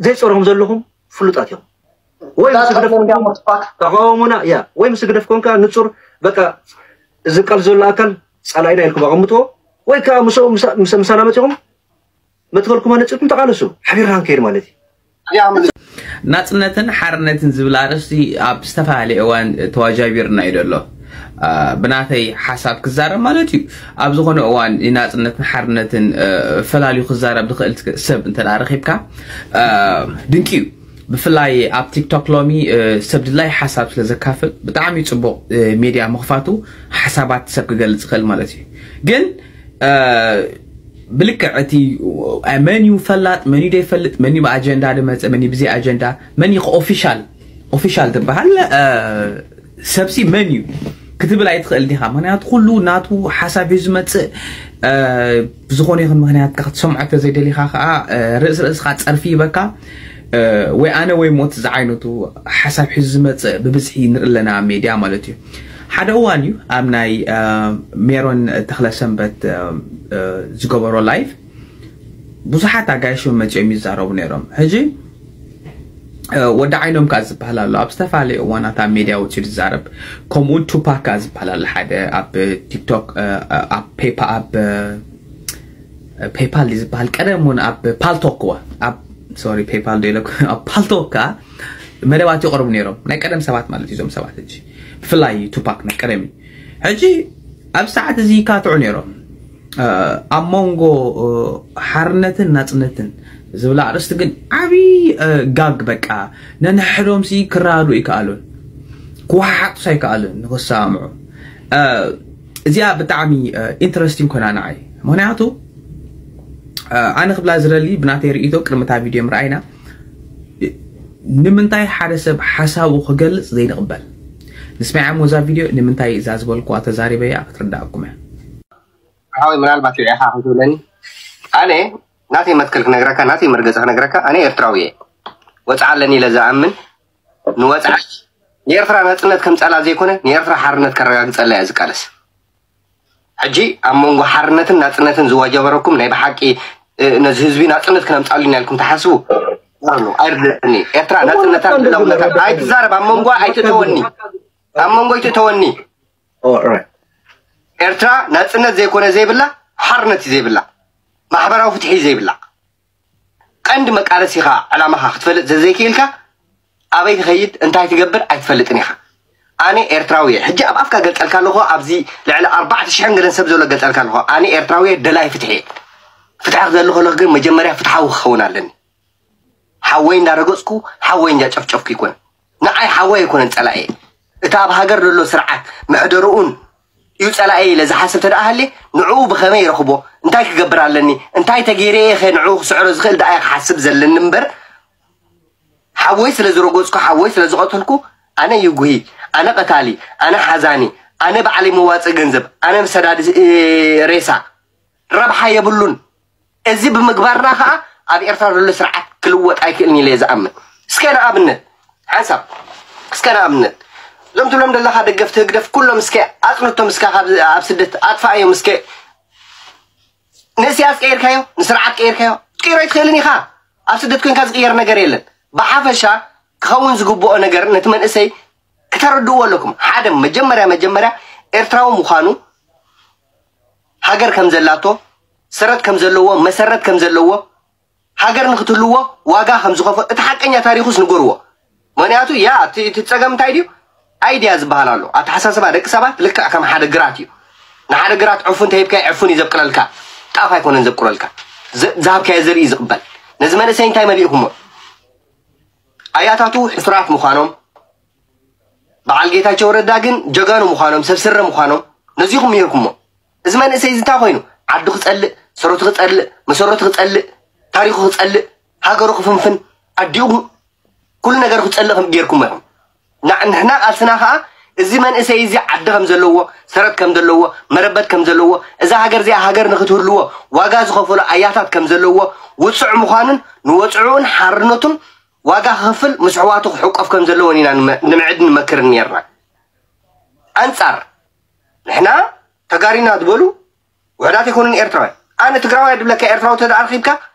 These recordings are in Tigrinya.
ዘይፀርኹም ዘለኹም ፍሉጣት እዮም። ወይ ምስ ህግደፍ ተቃወሙና ያ ወይ ምስ ህግደፍ ኮንካ ንፁር በቃ እዚ ቃል ዘሎ ኣካል ፃላኢና ኢልኩም ኣቐምጥዎ ወይ ከዓ ምስ ምሳና መፂኹም መትኸልኩም ኣነፂርኩም ተቃለሱ ሓቢርና ክንከይድ ማለት እዩ። ናፅነትን ሓርነትን ዝብል ኣርእስቲ ኣብ ዝተፈላለየ እዋን ተዋጃቢርና እዩ ዘሎ። ብናተይ ሓሳብ ክዛረብ ማለት እዩ። ኣብ ዝኾነ እዋን ናፅነትን ሓርነትን ፈላልዩ ክዛረብ ዝኽእል ሰብ እንተ ረኺብካ ድንቂ እዩ። ብፍላይ ኣብ ቲክቶክ ሎሚ ሰብ ድላይ ሓሳብ ስለ ዘካፍል ብጣዕሚ ፅቡቕ ሜድያ ምኽፋቱ ሓሳባት ሰብ ክገልፅ ይኽእል ማለት እዩ። ግን ብልክዕ እቲ መን እዩ ፈላጥ መን እዩ ዘይፈልጥ መን እዩ ብኣጀንዳ ዝመፀ መን እዩ ብዘይ ኣጀንዳ መን እዩ ኦፊሻል ኦፊሻል ዝበሃል ሰብሲ መን እዩ ክትብል ኣይትኽእል ዲኻ? ምክንያቱ ኩሉ ናቱ ሓሳብ እዩ ዝመፅእ። ብዝኾነ ይኹን ምክንያት ክትሰምዖ ተዘይደሊኻ ከዓ ርእስ ርእስኻ ፀርፊ ይበካ። ወይ ኣነ ወይ ሞት ዝዓይነቱ ሓሳብ ሒዙ ዝመፅእ ብብዝሒ ንርኢ ኣለና ኣብ ሜድያ ማለት እዩ። ሓደ እዋን እዩ ኣብ ናይ ሜሮን ተኽለሰንበት ዝገበሮ ላይፍ ብዙሓት ኣጋይሾም መፂኦም ይዛረቡ ነይሮም። ሕጂ ወዲ ዓይኖም ከዓ ዝበሃል ኣሎ ኣብ ዝተፈላለዩ እዋናት ኣብ ሜድያ ወፂኡ ዝዛረብ። ከምኡውን ቱፓክ ከዓ ዝበሃል ኣሎ ሓደ ኣብ ቲክቶክ ኣብ ፔፓ ኣብ ፔፓል ዝበሃል ቀደም እውን ኣብ ፓልቶክ ዋ ኣብ ሶሪ ፔፓል ዶ ኢለኩ ኣብ ፓልቶክ ከዓ መደባት ይቐርቡ ነይሮም ናይ ቀደም ሰባት ማለት እዩ። እዞም ሰባት ሕጂ ብፍላይ ቱፓክ ናይ ቀደም እዩ። ሕጂ ኣብ ሰዓት እዚ ይካትዑ ነይሮም። ኣብ መንጎ ሓርነትን ናፅነትን ዝብል ኣርእስቲ ግን ዓብዪ ጋግ በቃ ነንሕዶም ሲ ክረዳድኡ ይከኣሉን ክወሓሓጡስ ኣይከኣሉን ንክሰማምዑ። እዚኣ ብጣዕሚ ኢንትረስቲንግ ኮይና ንዓይ ምክንያቱ ኣነ ክብላ ዝደሊ ብናተይ ርእይቶ ቅድሚ እታ ቪድዮ ምርኣይና ንምንታይ ሓደ ሰብ ሓሳቡ ክገልፅ ዘይንቕበል ንስማዕ እሞ እዛ ቪድዮ ንምንታይ እዛ ዝበልኩዋ ተዛሪበያ ክትርዳእኩም እያ። ሓወይ ምናልባት ሪኢኻ ክትብለኒ ኣነ ናተይ መትከል ክነግረካ ናተይ መርገፂ ክነግረካ ኣነ ኤርትራዊ እየ። ወፅዓ ኣለኒ ኢለ ዝኣምን ንወፅዓ ንኤርትራ ናፅነት ከምፃላ ዘይኮነ ንኤርትራ ሓርነት ከረጋግፀላ እየ ዝቃለስ። ሕጂ ኣብ መንጎ ሓርነትን ናፅነትን ዝዋጀበረኩም ናይ ብሓቂ ነዚ ህዝቢ ናፅነት ክነምፃሉ ኢና ኢልኩም ትሓስቡ ኣይርድእኒ። ኤርትራ ናፅነታ ልዕላውነታ ኣይትዛረብ ኣብ መንጎ ኣይትእተወኒ ኣብ መንጎ ኣይትእተወኒ። ኤርትራ ናፅነት ዘይኮነ ዘይብላ ሓርነት እዩ ዘይብላ ማሕበራዊ ፍትሒ እዩ ዘይብላ። ቀንዲ መቃለሲኻ ዕላማኻ ክትፈልጥ ዘዘይክኢልካ ኣበይ ትኸይድ እንታይ ትገብር ኣይትፈልጥን ኢኻ። ኣነ ኤርትራዊ እየ። ሕጂ ኣብ ኣፍካ ገልጸልካ ኣለኹ ኣብዚ ልዕሊ ኣርባዕተ ሽሕን ገለን ሰብ ዘሎ ገልጸልካ ኣለኹ። ኣነ ኤርትራዊ እየ ደላይ ፍትሒ እየ። ፍትሒ ክደሊ ከለኹ ግን መጀመርያ ፍትሓዊ ክኸውን ኣለኒ። ሓወይ እንዳረገጽኩ ሓወይ እንዳጨፍጨፍኩ ይኮን ንዓይ ሓወይ ኣይኮነን ጸላኤ። እቲ ኣብ ሃገር ዘሎ ስርዓት መሕደርኡን እዩ ጸላኤ ኢለ ዝሓስብ ተደኣ ሃልየ ንዕኡ ብኸመይ ይረኽቦ እንታይ ክገብር ኣለኒ እንታይ ተገይረ እየ ኸ ንዕኡ ክስዕሮ ዝኽእል ደኣ እየ ክሓስብ ዘለኒ እምበር ሓወይ ስለ ዝረገጽኩ ሓወይ ስለ ዝቐተልኩ ኣነ ይጉሂ ኣነ ቀታሊ ኣነ ሓዛኒ ኣነ ባዕለይ መዋጽእ ገንዘብ ኣነ መሰዳዲ ሬሳ ረብሓ የብሉን። እዚ ብምግባርና ከዓ ኣብ ኤርትራ ዘሎ ስርዓት ክልወጥ ኣይክእልን ኢለ ዝኣምን። እስከ ንኣብነት ሓንሳብ እስከ ንኣብነት እዞም ትብሎም ዘለካ ደገፍቲ ህግደፍ ኩሎም እስከ ኣፅንቶም እስከ ኣብ ስደት ኣጥፋኣዮም እስከ ንእስያስ ቀይርካዮ ንስርዓት ቀይርካዮ ክትቀይሮ ኣይትኽእልን ኢኻ። ኣብ ስደት ኮንካ ዝቅየር ነገር የለን። ብሓፈሻ ክኸውን ዝግብኦ ነገር ነቲ መንእሰይ ክተረድእዎ ኣለኩም። ሓደ መጀመርያ መጀመርያ ኤርትራዊ ምዃኑ ሃገር ከም ዘላቶ ሰረት ከም ዘለዎ መሰረት ከም ዘለዎ ሃገር ንክትህልዎ ዋጋ ከም ዝኸፈ እቲ ሓቀኛ ታሪኹስ ንገርዎ። ምክንያቱ ያ እቲ እቲ ጸገም እንታይ ድዩ? ኣይድያ ዝበሃል ኣሎ። ኣተሓሳስባ ደቂ ሰባት ልክዕ ከም ሓደ ግራት እዩ። ንሓደ ግራት ዕፉን ተሂብካ ዕፉን እዩ ዘብቅለልካ። ጣፍ ኣይኮነን ዘብቅለልካ። ዝሃብካዮ ዘርኢ ዝቕበል። ነዚ መንእሰይ እንታይ መሊእኩሞ? ኣያታቱ ሕሱራት ምዃኖም በዓል ጌታቸው ረዳ ግን ጀጋኑ ምዃኖም ሰብ ስረ ምዃኖም ነዚኹም ነይርኩሞ። እዚ መንእሰይ እዚ እንታይ ኮይኑ ዓዱ ክጸልእ፣ ሰረቱ ክጸልእ፣ መሰረቱ ክጸልእ፣ ታሪኹ ክጸልእ፣ ሃገሩ ክፍንፍን፣ ኣዲኡ ኩሉ ነገር ክጸልእ ከም ጌርኩም ኢኹም። ንሕና ቃልስና ከኣ እዚ መንእሰይ እዚ ዓዲ ከም ዘለዎ፣ ሰረት ከም ዘለዎ፣ መረበት ከም ዘለዎ፣ እዛ ሃገር እዚኣ ሃገር ንክትህልዎ ዋጋ ዝኸፈሉ ኣያታት ከም ዘለዎ፣ ውጹዕ ምዃኑን ንወጽዕኡን ሓርነቱን ዋጋ ክኽፍል ምስ ኣሕዋቱ ክሕቆፍ ከም ዘለዎን ኢና ንምዕድ ንመክርን ኔርና። ኣንጻር ንሕና ተጋሩ ኢና ዝበሉ ውሑዳት ኣይኮኑን ኤርትራውያን። ኣነ ትግራዋይ ድብለካ ኤርትራዊ ተደኣ ረኺብካ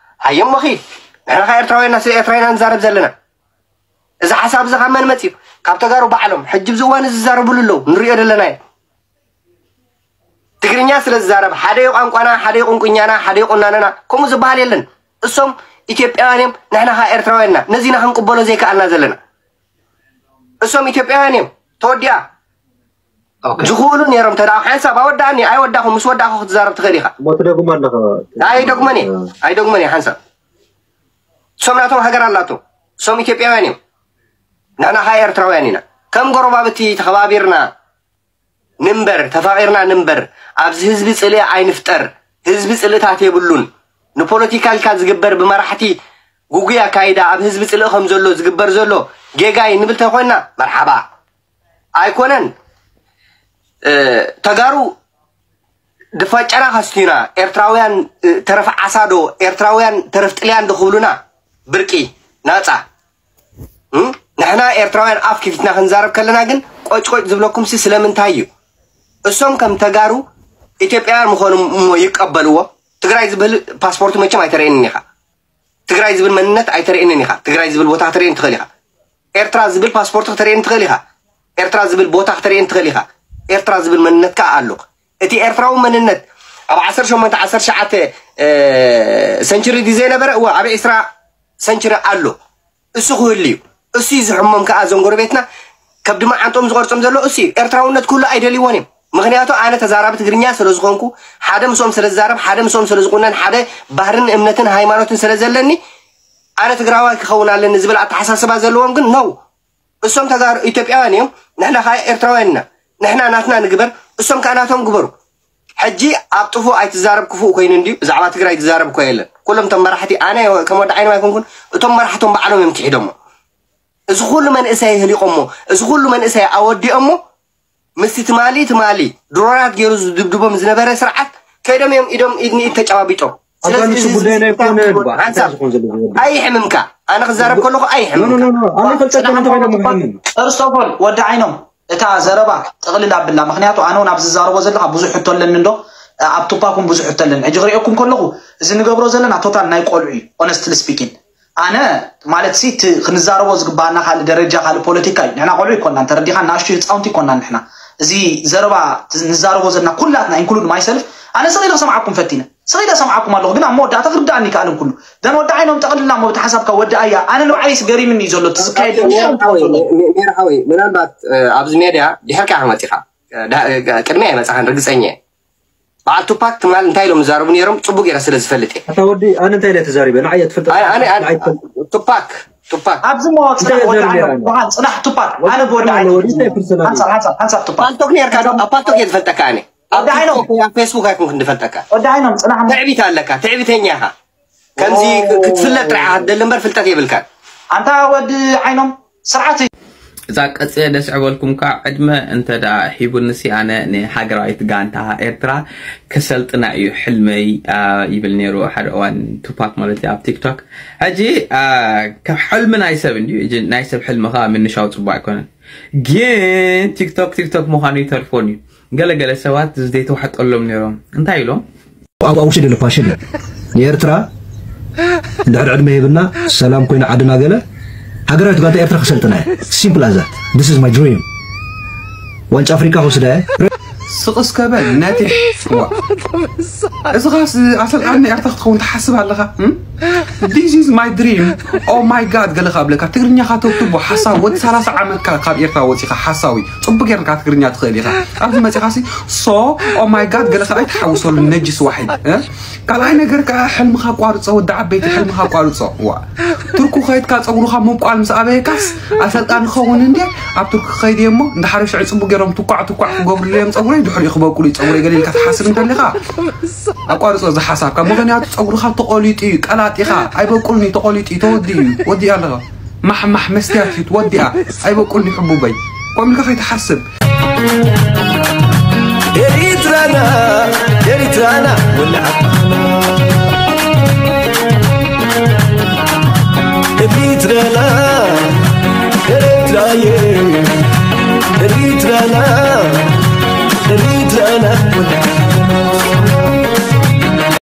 ሃየሞ ኺድ። ንሕና ከ ኤርትራውያንና ስለ ኤርትራውያንና ንዛረብ ዘለና። እዚ ሓሳብ እዚ ካብ መን መጽዩ? ካብ ተጋሩ ባዕሎም። ሕጂ ኣብዚ እዋን እዚ ዝዛረብሉ ኣለዉ፣ ንሪኦ ዘለና እዩ። ትግርኛ ስለ ዝዛረብ ሓደ እዩ ቋንቋና፣ ሓደ እዩ ቁንቁኛና፣ ሓደ እዩ ቁናነና፣ ከምኡ ዝበሃል የለን። እሶም ኢትዮጵያውያን እዮም፣ ንሕና ከ ኤርትራውያንና። ነዚና ክንቅበሎ ዘይከኣልና ዘለና። እሶም ኢትዮጵያውያን እዮም። ተወዲኣ። ዝኽእሉ ነይሮም ተዳ ሓንሳብ ኣወዳእኒ ኣይወዳኹ ምስ ወዳኹ ክትዛረብ ትኽእል ኢኻ። ሞት ደግሞ ኣለኸ ኣይደግመን እየ ኣይደግመን እየ ሓንሳብ እሶም ናቶም ሃገር ኣላቶ። እሶም ኢትዮጵያውያን እዮም። ንሕና ኸዓ ኤርትራውያን ኢና። ከም ጎረባብቲ ተኸባቢርና ንንበር፣ ተፋቒርና ንንበር። ኣብዚ ህዝቢ ጽልኢ ኣይንፍጠር። ህዝቢ ጽልእታት የብሉን። ንፖለቲካ ኢልካ ዝግበር ብመራሕቲ ጉጉይ ኣካይዳ ኣብ ህዝቢ ጽልኢ ከም ዘሎ ዝግበር ዘሎ ጌጋ እዩ ንብል ተኾንና መርሓባ። ኣይኮነን ተጋሩ ድፋጨና ካስቲና ኤርትራውያን ተረፍ ዓሳዶ ኤርትራውያን ተረፍ ጥልያን ድኽብሉና ብርቂ ናጻ ንሕና ኤርትራውያን ኣፍ ክፊትና ክንዛረብ ከለና ግን ቆጭቆጭ ዝብለኩም ሲ ስለምንታይ እዩ? እሶም ከም ተጋሩ ኢትዮጵያውያን ምኾኑ እሞ ይቀበልዎ። ትግራይ ዝብል ፓስፖርቱ መቸም ኣይተርእየንን ኢኻ። ትግራይ ዝብል መንነት ኣይተርእየንን ኢኻ። ትግራይ ዝብል ቦታ ክትርእየን ትኽእል ኢኻ። ኤርትራ ዝብል ፓስፖርት ክትርእየን ትኽእል ኢኻ። ኤርትራ ዝብል ቦታ ክትርእየን ትኽእል ኢኻ። ኤርትራ ዝብል መንነት ከዓ ኣሎ። እቲ ኤርትራዊ መንነት ኣብ ዓሰርተ ሸሞንተ ዓሰርተ ትሽዓተ ሰንቸሪ ድዩ ዘይነበረ? እወ፣ ኣብ ዒስራ ሰንቸሪ ኣሎ። እሱ ክህሉ እዩ። እሱ እዩ ዝሕሞም ከዓ እዞም ጎረቤትና ከብዲ መዓንጦም ዝቆርጾም ዘሎ እሱ እዩ። ኤርትራውነት ክህሉ ኣይደልይዎን እዮም። ምክንያቱ ኣነ ተዛራቢ ትግርኛ ስለ ዝኾንኩ ሓደ ምስኦም ስለ ዝዛረብ ሓደ ምስኦም ስለ ዝቁነን ሓደ ባህርን እምነትን ሃይማኖትን ስለ ዘለኒ ኣነ ትግራዋይ ክኸውን ኣለኒ ዝብል ኣተሓሳስባ ዘለዎም ግን ነው። እሶም ተጋሩ ኢትዮጵያውያን እዮም። ንሕና ከዓ ኤርትራውያን ኢና። ንሕና ናትና ንግበር፣ እሶም ከዓ ናቶም ግበሩ። ሕጂ ኣብ ጥፉእ ኣይትዛረብ ክፉእ ኮይኑ እንድዩ ብዛዕባ ትግራይ ትዛረብ እኮ የለን። ኩሎም እቶም መራሕቲ ኣነ ከም ወዲ ዓይኖም ኣይኮንኩን እቶም መራሕቶም ባዕሎም እዮም ክሒዶሞ። እዚ ኩሉ መንእሰይ ህሊቆሞ፣ እዚ ኩሉ መንእሰይ ኣወዲኦሞ ምስቲ ትማሊ ትማሊ ድሮናት ገይሩ ዝድብድቦም ዝነበረ ስርዓት ከይዶም እዮም ኢዶም ኢድ ንኢድ ተጨባቢጦም። ስለዚ ኣጋንንቱ እዚ ጉዳይና ኣይኮነን። ሓንሳብ እንታይ ዝኾን ዘሎ ዝብል ኣይሕምምካ። ኣነ ክዛረብ ከለኹ ኣይሕምምካ። ኣነ ፈልጠካ እንተ ኮይነ ምሕምም First of all ወዲ ዓይኖም እታ ዘረባ ጥቕልል ኣብላ። ምክንያቱ ኣነ እውን ኣብዚ ዝዛረቦ ዘለካ ብዙሕ ሕቶ ኣለኒ እንዶ ኣብ ቱፓክ እውን ብዙሕ ሕቶ ኣለኒ። ሕጂ ክሪኦኩም ከለኹ እዚ ንገብሮ ዘለና ቶታል ናይ ቆልዑ እዩ። Honestly speaking ኣነ ማለት ሲ እቲ ክንዛረቦ ዝግባኣና ካልእ ደረጃ ካልእ ፖለቲካ እዩ። ንሕና ቆልዑ ይኮናን ተረዲኻ ናእሽቱ ህፃውንቲ ይኮናን ንሕና እዚ ዘረባ እቲ ንዛረቦ ዘለና ኩላትና include myself ኣነ ስቕ ኢለ ክሰምዓኩም ፈቲነ ስቕ ኢለ ሰምዓኩም ኣለኹ ግን ኣብ መወዳእታ ክርዳኣኒ ይከኣልን ኩሉ ደን ወዲ ዓይኖም ጠቕልልና እሞ ብቲ ሓሳብካ ወዲ ኣያ ኣነ ንባዕለይስ ገሪምኒ እዩ ዘሎ እቲ ዝካየድ ዘሎ ሜርሓወይ ምናልባት ኣብዚ ሜድያ ድሕርካ ኢኻ መፂኻ ቅድሚያ ይመፅኻን ርግፀኛ እየ በዓል ቱፓክ ትማል እንታይ ኢሎም ዝዛረቡ ነይሮም ፅቡቅ ገይረ ስለ ዝፈልጥ እየ ኣታ ወዲ ኣነ እንታይ ኢለ ተዛሪበ ንዓየ ትፈልጠ ኣነ ኣነ ቱፓክ ቱፓክ ኣብዚ ሞ ፅናሕ እንታይ ወዲ ዘርኢ ዓይኖም ነይራ? በዓል ፅናሕ ቱፓክ ኣነ ብወዲ ወዲ ዓይኖም ወዲ እንታይ ፐርሰናል ሓንሳብ ሓንሳብ ሓንሳብ ቱፓክ ፓልቶክ ነርካ ዶ ኣብ ፓልቶክ እየ ዝፈልጠካ ኣነ ኣብ ወዲ ዓይኖም። ቲክቶክ ወይ ኣብ ፌስቡክ ኣይኮንኩን ዝፈልጠካ ወዲ ዓይኖም ፅናሕ እሞ ትዕቢት ኣለካ ትዕቢተኛ ኢኻ ከምዚ ክትፍለጥ ጥራሕ ክትደሊ እምበር ፍልጠት የብልካን ኣንታ ወዲ ዓይኖም ስርዓት እዩ እዛ ቀፅየ ደስ ዕበልኩም ከዓ ዕድመ እንተ ደኣ ሂቡንሲ ኣነ ንሃገራዊት ጋንታ ኤርትራ ክሰልጥና እዩ ሕልመይ ይብል ነይሩ ሓደ እዋን ቱፓክ ማለት እዩ ኣብ ቲክቶክ ሕጂ ከም ሕልሚ ናይ ሰብ እንድዩ ናይ ሰብ ሕልሚ ከዓ ምንሻው ፅቡቅ ኣይኮነን ግን ቲክቶክ ቲክቶክ ምዃኑ ይተርፎን እዩ ገለገለ ሰባት ዘይተዋሕጠሎም ነይሮም እንታይ ኢሎም ኣብ ውሽጢ ደለ ፓሽን እዩ ንኤርትራ እንድሕር ዕድመ ሂብና ሰላም ኮይና ዓድና ገለ ሃገራዊት ጋንታ ኤርትራ ክሰልጥና እየ simple as that this is my dream ዋንጫ ኣፍሪቃ ክወስዳ እየ ስቕ እስከ በል ነቲሕ ዋ እዚ ኻስ ኣሰልጣኒ ኤርትራ ክትኸውን ትሓስብ ኣለኻ This is my dream Oh my God ገለ ካብለካ ትግርኛኻ ተውትቦ ሓሳዊ ወዲ ሰላሳ ዓመትካ ካብ ኤርትራ ወፂኻ ሓሳዊ ፅቡቅ ጌርካ ትግርኛ ትኽእል ኢኻ ኣብዚ መፂኻሲ so Oh my God ገለ ከዓ ኣይትሓውሰሉ ነጅስ ዋሒድ ካልኣይ ነገር ከዓ ሕልምኻ ቋርፆ ወዲ ዓበይቲ ሕልምኻ ቋርፆ ዋ ቱርኩ ከይድካ ፀጉርኻ ምብቋል ምስ ኣበየካስ ኣሰልጣኒ ኸውን እንዴ ኣብ ቱርኪ ከይድ እሞ እንዳ ሓደ ሽዑ ፅቡቅ ገይሮም ትኳዕ ትኳዕ ክገብሩለዮም ፀጉረይ ድሕሪኡ ክበቁል እዩ ፀጉረይ ገለ ኢልካ ትሓስብ እንተሊኻ ኣቋርፆ እዚ ሓሳብካ ምኽንያቱ ፀጉርኻ ተቆሊጡ እዩ ቀላጢኻ ኣይበቁልን እዩ ተቆሊጡ እዩ ተወዲኡ እዩ ወዲኡ ኣለኻ ማሕማሕ መስትያት እዩ ትወዲኣ ኣይበቁልን እዩ ሕቡበይ ከምኡ ኢልካ ከይትሓስብ ኤሪትራና ኤሪትራና ወላዓ